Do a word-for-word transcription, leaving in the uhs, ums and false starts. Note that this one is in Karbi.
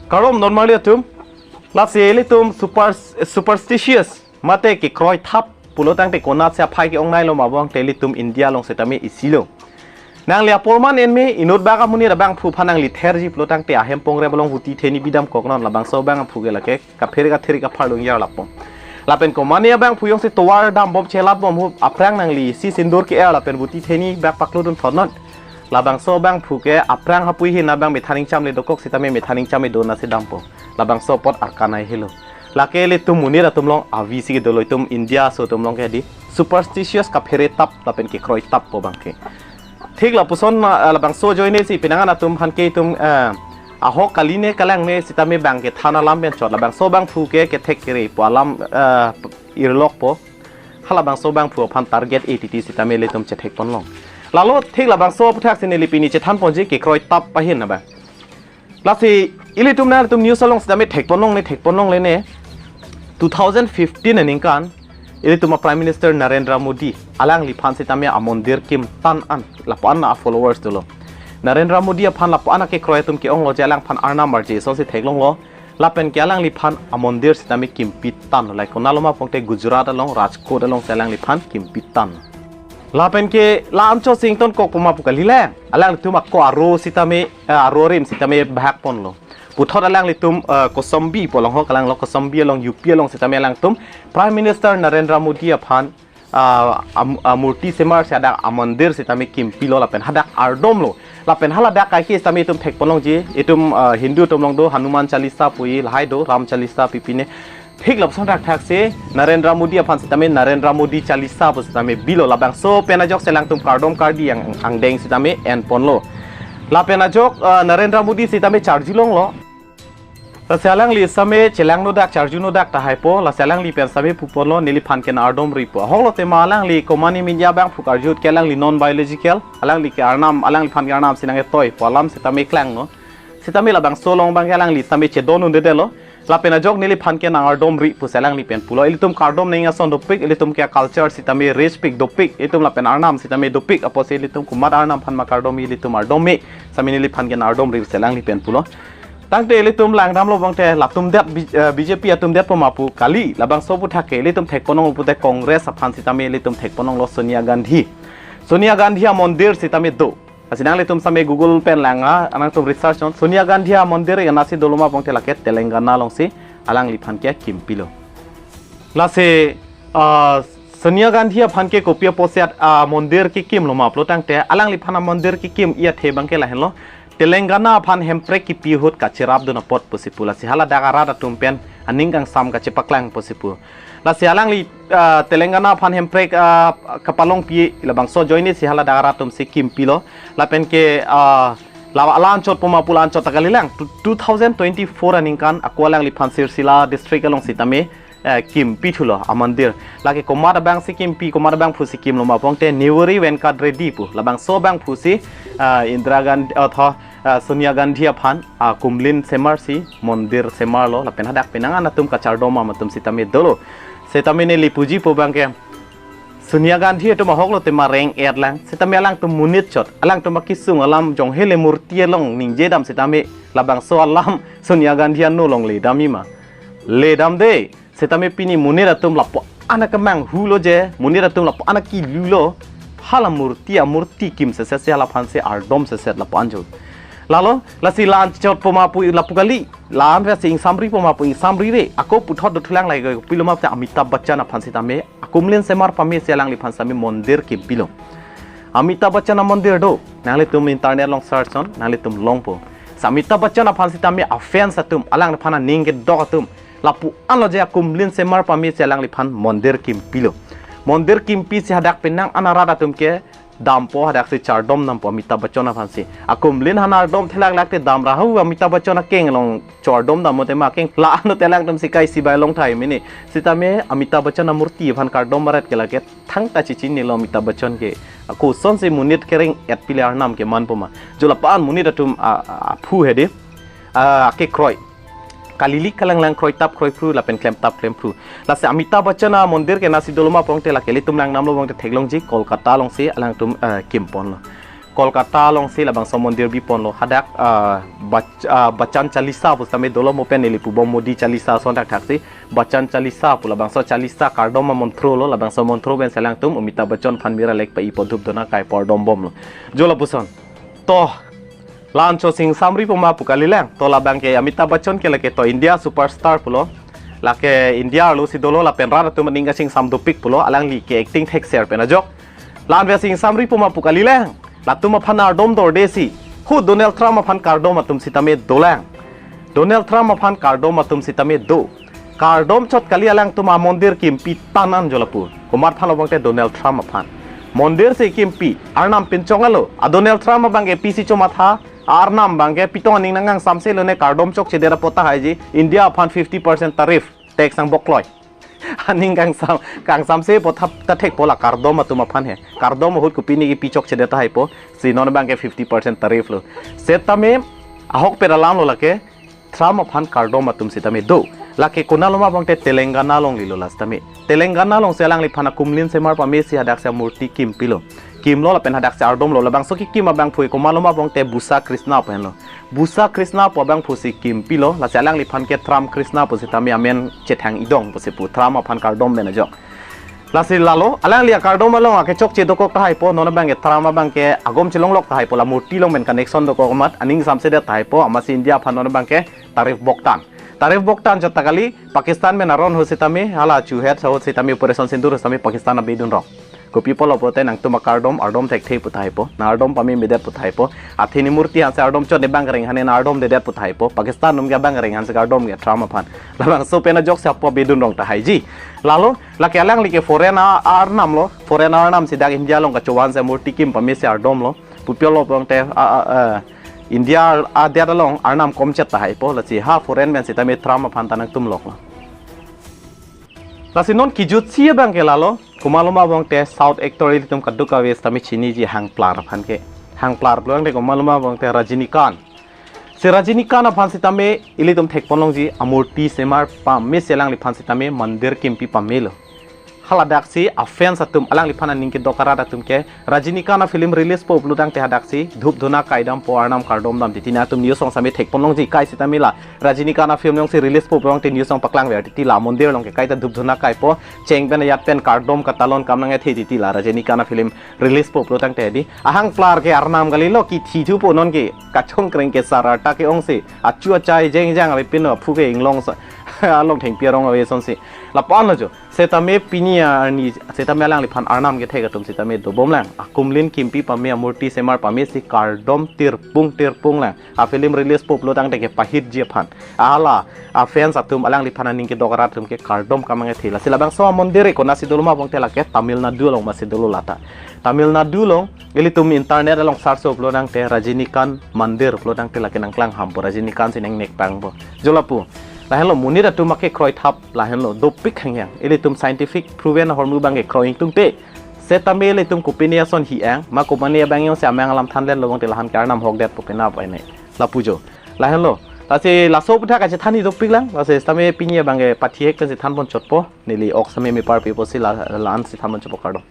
Kardom don marli atum. Lasi ilitum super superstitious mate kekroi thap pulo tangte konatsi aphai ke-ong nailo ma bang te ilitum India along setame isilo. Nangli apor man enme inut bak amonit abangphu aphan nangli therji pulo tangte ahem pongre along vuti theni bidam koknon, labangso abangphu ke lake kaphere kathiri kapharlung yarlapon. Lapen komane abangphu jongsi tovar dambom chelatbom hu aphrang nangli isi sindur ke-er lapen vuti theni bak paklo dun thotnon. Labangso abangphu ke aphrang hapui hin abang methaning cham le dokok setame methaning cham le dona si dampo. Labangso apot arkanai helo. Lake ilitum monit atum along avi si kedolo, itum India aso atum along ke di superstitious kaphere thap lapen kekroi thap po bang ke. Thik lapuson ma, eh, labangso ajoine si pinangan atum aphan ke itum, eh, ahok kali ne kalang ne setame bang kethan alam pen chot, labangso abangphu ke kethek kere po alam, eh, irlok po. Halabangso abangphu aphan target e titi setame ilitum chethekpon long. Lalo thik labangso aputhak si neli pini chethanponji kekroi thap ahin abang. Lasi ilitum nangtum news along setame thekpon longne, thekpon longle ne. Two thousand fifteen aningkan ilitum a Prime Minister Narendra Modi alangliphan setame amondir kimtan an, lapu-an a followers dolo. Narendra Modi aphan lapu-an akekroi atum ke-onglo je alangphan arnam arje asonsi theklonglo. Lapen ke alangliphan amondir setame kimpi tanlo, like konatlo ma pongte Gujarat along, Rajkot alongsi alangliphan kimpi tan. Lapen ke la anchot si ingtonkok puma pu kali le, alanglitum ako aro setame, eh, aro rim setame bahakponlo. Puthot alanglitum, eh, Kaushambi pu along ho, kalanglo Kaushambi along, U P along setame alangtum Prime Minister Narendra Modi aphan, ah, am- ah, murti semarsi hadak amondir setame kimpilo lapen hadak ardomlo. Lapen haladak kaike setame itum thekpon longji, itum, ah, Hindu atum along do Hanuman Chalisa pu lahai do, Ram Chalisa pi pine. Thik lapuson thakthak si Narendra Modi aphan setame Narendra Modi Chalisa pu setame bilo, labangso pen ajok si alangtum kardom kardi ang- angdeng setame enponlo. Lapen ajok, ah, Narendra Modi setame charjulonglo. Lasi alangli setame chelangnodak charjunodak tahai po, lasi alangli pen setame puponlo neliphan ke nang ardomri po. Ahoklo tema alangli komane media abangphu karju ahut ke alangli non biological, alangli ke arnam, alangliphan ke arnam si nangketoi pu alam setame klanglo. Setame labangso along abang ke alangli setame chedon un-edetlo. Lapen ajok neliphan ke nang ardomri pusi alangli pen pulo. Ilitum kardom nangji ason dopik, ilitum ke culture setame rich pik dopik, ilitum lapen arnam setame dopik, apotsi ilitum komat arnam aphan ma kardom, ilitum ardom me, setame neliphan ke nang ardomri pusi alangli pen pulo. Tangte ilitum langdamlo bangte latum det B- eh, B J P atum det puma pu kali, labangso aputhak ke ilitum thekpon long pute Congress aphan setame ilitum thekpon longlo Sonia Gandhi. Sonia Gandhi amondir setame do. Lasi nanglitum setame Google pen lang-a, nangtum research non. Sonia Gandhi amondir ke konatsi dolo ma pongte lake Telangana alongsi alangliphan ke kimpilo. Lasi, ah, Sonia Gandhi aphan ke kopi apotsi amondir kekimlo ma pulo tangte, alangliphan amondir kekim-i athe abang ke lahenlo. Telangana aphan hemprek kipi ahut kacherap dun apot pusi pu, lasi haladak arat atum pen aning kangsam kachepaklang pusi pu. Lasi alangli, ah, Telangana aphan hemprek, ah, kapalongpi labangso ajoine si haladak arat atum si kimpilo. Lapen ke, ah, la la anchot puma pu la anchot ta kalilang. Two- two thousand twenty-four aningkan ako alangliphan Sirsila district along setame, eh, kimpi thulo amondir. Lake komat abangsi kimpi, komat abangphu si kimlo ma pongte Newari Venkat Reddy pu, labangso abangphu si, ah, Indira Gandhi, ah, tho, ah, Sonia Gandhi aphan, ah, kumlin semarsi mondir semarlo, lapen hadak pinangan atum kachardom atum setame dolo. Setame neli puji po abang ke Sonia Gandhi atum ahoklo tema reng-et lang, setame alangtum monit chot, alangtum akesung alam jong hele murti along ningjedam setame labangso alam Sonia Gandhi ano along ledamji ma. Ledamde, setame pini monit atum lapu-an akemang hulo je, monit atum lapu-an akilulo, hala murti amurti kim seset si halaphan si ardom seset lapu-an jo. Lalo, lasi la anchot puma pu lapu kali, la anvet si ingsamri puma pu ingsamrire, ako puthot dothulang lake kopilo ma pute Amitabh Bachchan aphan setame, akumlin semar pame si alangliphan setame mondir kimpilo. Amitabh Bachchan amondir do, nanglitum internet along search non, nanglitum longpo. Si Amitabh Bachchan aphan setame afans atum, alangliphan aning kedok atum, lapu-anlo je akumlin semar pame si alangliphan mondir kimpilo. Mondir kimpi si hadak pinangan arat atum ke dampo, hadak si chardom dampo Amitabh Bachchan aphan si. Akumlin aphan ardom thelaklak te dam ra hu Amitabh Bachchan akeng along chardom dam mo tema akeng la ano te alangtum si kai sibai long thai mini. Setame Amitabh Bachchan amurti aphan kardom baret ke lake thangta chechinilo Amitabh Bachchan ke. Ako asonsi monit kereng-et pile arnam keman puma. Jo lapu-an monit atum a- a- aphu hedi. Ah, akekroi. Kalili kalanglang kroitap kroiphru lapen klemtap klemphru. Lasi Amitabh Bachchan amondir ke konatsi dolo ma pongte lake ilitum langdamlo pongte theklongji Kolkata alongsi alangtum, eh, kimponlo. Kolkata alongsi labangso mondir biponlo, hadak, ah, Bach-, ah, Bachan Chalisa pu sitame dolo, mo pen neli pubom Modi Chalisa ason thakthak si, Bachan Chalisa pu labangso Chalisa kardom amontro lo, labangso amontro pensi alangtum Amitabh Bachchan aphan mira lek pa-ipo, dhup dhona kaipo, ardombomlo. Jo lapuson. To, la-anchot si ingsamripo ma pu kalilang. To, labangke Amitabh Bachchan ke lake to India superstar pulo. Lake India arlo si dolo, lapen rat atum aning kachingsamdopik pulo. Alangli ke acting thekser pen ajok. La-an pen si ingsamripo ma pu kalilang. Latum aphan ardom dorde si, hu Donald Trump aphan kardom atum sitame dolang. Donald Trump aphan kardom atum sitame do. Kardom chot kali, alangtum amondir kimpi tanan jo lapu. Komat aphan lo bangte Donald Trump aphan. Mondir si kimpi, arnam pinchong alo. A Donald Trump abangke pisi chomatha, arnam abangke pitong aning nangkangsamse lone, kardom chokchedet apot tahai ji, India aphan fifty percent tariff, tax nangbokloi. Aning kangsam, kangsamse apot ta thekpo la kardom atum aphan he. Kardom ahut kopine kipi chokchedet tahai po. Si non abangke fifty percent tariff lo. Setame ahokpet alam lo lake, Trump aphan kardom atum sitame do. Lake konat lo ma bangte Telangana along lilo la sitame. Telangana alongsi alangliphan akumlin semar pamesi hadaksi amurti kimpilo. Kimlo lapen hadaksi ardomlo. Labangso kikim abangphu komat lo ma bangte Busa Krishna pu henlo. Busa Krishna pu abangphu si kimpilo, lasi alangliphan ke Trump Krishna pu sitame amen chethang idong pusi pu, Trump aphan kardom pen ajok. Lasi lalo, alangli akardom along akechokche dokok tahai po, non abangke Trump abangke agom chelonglok tahai po, la murti along pen connection dokok amat, aning samsedet tahai po, amatsi India aphan non abangke tariff boktan. Tariff boktan chot ta kali, Pakistan pen aron ahut sitame, hala chuhet ahut sitame Operation Sindoor sitame Pakistan abedun rong. Kopi pulo pulote nangtum akardom, ardom thekthe pu tahai po, nang ardom pamemedet pu tahai po. Athini murti aphansi ardom chot, ne bang reng aphan ne ardomdedet pu tahai po. Pakistan atum ke bang reng aphansi kardom ke Trump aphan. Labangso pen ajoksi apo abedun rong tahai ji. Lalo, lake alangli ke foreign a-, arnam lo, foreign arnam si dak India along kachovan si murti kim pamesi ardomlo. Pupiolo pangte, a, a, a, India adet along arnam komchet tahai po, lasi ha foreign pen sitame Trump aphan ta nangtum loklo. Lasi non kijutsi abangke lalo, komat lo ma bangte South actor ilitum kadokave sitame chiniji Hangplar aphan ke. Hangplar pulo tangte komat lo ma bangte Rajinikanth. Si Rajinikanth aphan sitame ilitum thekponlongji, amurti semar pamesi alangliphan sitame mandir kimpi pamelo. Haladaksi afans atum, alangliphan aning kedok arat atum ke Rajinikanth afilm release po pulo tangte hadaksi dhup dhona kaidampo, arnam kardomdam titi, nangtum news along sitame thekponlongji, kai sitame la Rajinikanth afilm alongsi release po pulo tangte news along paklangver titi, la mondir along ke kaita dhup dhona kaipo, cheng pen ayat pen kardom katalon kam nang-ethe titi la Rajinikanth afilm release po pulo tangte di. Ahangplar ke arnam kalilo, kithi thupo non ke, kachongkreng ke sar arta ke-ongsi, achu achai jengjang avepin, aphu ke inglong sa, along thengpi arong ave asonsi. Lapu-an lo jo. Setame pini arni, setame alangliphan arnam kethek atum sitame dobomlang. Akumlin kimpi pame, amurti semar pamesi kardom tirpung tirpung lang. Afilm release po pulo tangte kepahitji aphan. Hala afans atum, alangliphan aning kedok arat atum ke kardom kam nang-ethe. Lasi labangso amondir konatsi dolo ma bangte lake Tamil Nadu along masi dolo lata. Tamil Nadu along ilitum internet along search po pulo tangte Rajinikanth mandir pulo tangte lake nangklang hampo, Rajinikanth si nangnek pangpo. Jo lapu. Lahenlo monit atum ake kroithap lahenlo, dopik hangyang. Ilitum scientific proven ahormu abangke kroi ingtungte. Setame ilitum kopine ason hi-ang, ma kopine abang jongsi amang alam thanletlo bangte la aphan ke arnam hokdetpo penap aine. Lapu jo. Lahenlo. Lasi laso aputhak kachethanji dopik lang. Lasi setame pini abangke pathi hek pensi thanpon chotpo. Neli ok sitame meparpipo si la, la-ansi thanpon chotpo, kardom.